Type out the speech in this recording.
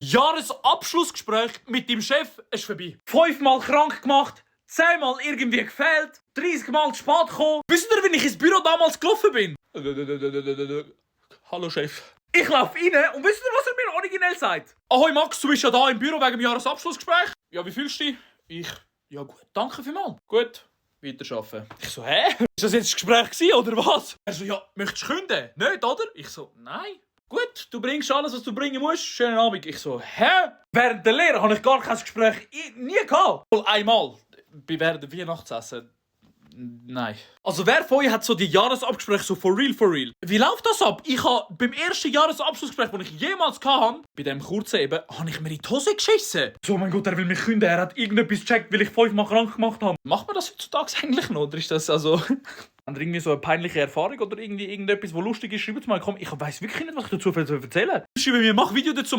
Jahresabschlussgespräch mit deinem Chef ist vorbei. 5-mal krank gemacht, 10-mal irgendwie gefehlt, 30-mal zu spät gekommen. Wisst ihr, wie ich ins Büro damals gelaufen bin? Hallo Chef. Ich laufe rein und wisst ihr, was er mir originell sagt? Ahoi Max, du bist ja da im Büro wegen dem Jahresabschlussgespräch. Ja, wie fühlst du dich? Ich, ja gut, danke vielmals. Gut, weiterarbeiten. Ich so, hä? Ist das jetzt das Gespräch gewesen, oder was? Er so, ja, möchtest du künden? Nicht, oder? Ich so, nein. Gut, du bringst alles, was du bringen musst. Schönen Abend. Ich so, hä? Während der Lehre habe ich gar kein Gespräch nie gehabt. Einmal. Während dem Weihnachtsessen. Nein. Also wer von euch hat so die Jahresabgespräche so for real, for real? Wie läuft das ab? Ich habe beim ersten Jahresabschlussgespräch, das ich jemals hatte, bei dem kurzen eben, habe ich mir in die Hose geschissen. So, mein Gott, er will mich künden. Er hat irgendetwas gecheckt, weil ich 5-mal krank gemacht habe. Macht man das heutzutage eigentlich noch? Oder ist das also... Habt ihr irgendwie so eine peinliche Erfahrung oder irgendwie irgendetwas, was lustig ist? Schreibt mal, komm, ich weiss wirklich nicht, was ich dazu erzählen soll. Schreibt mir, mach Video dazu.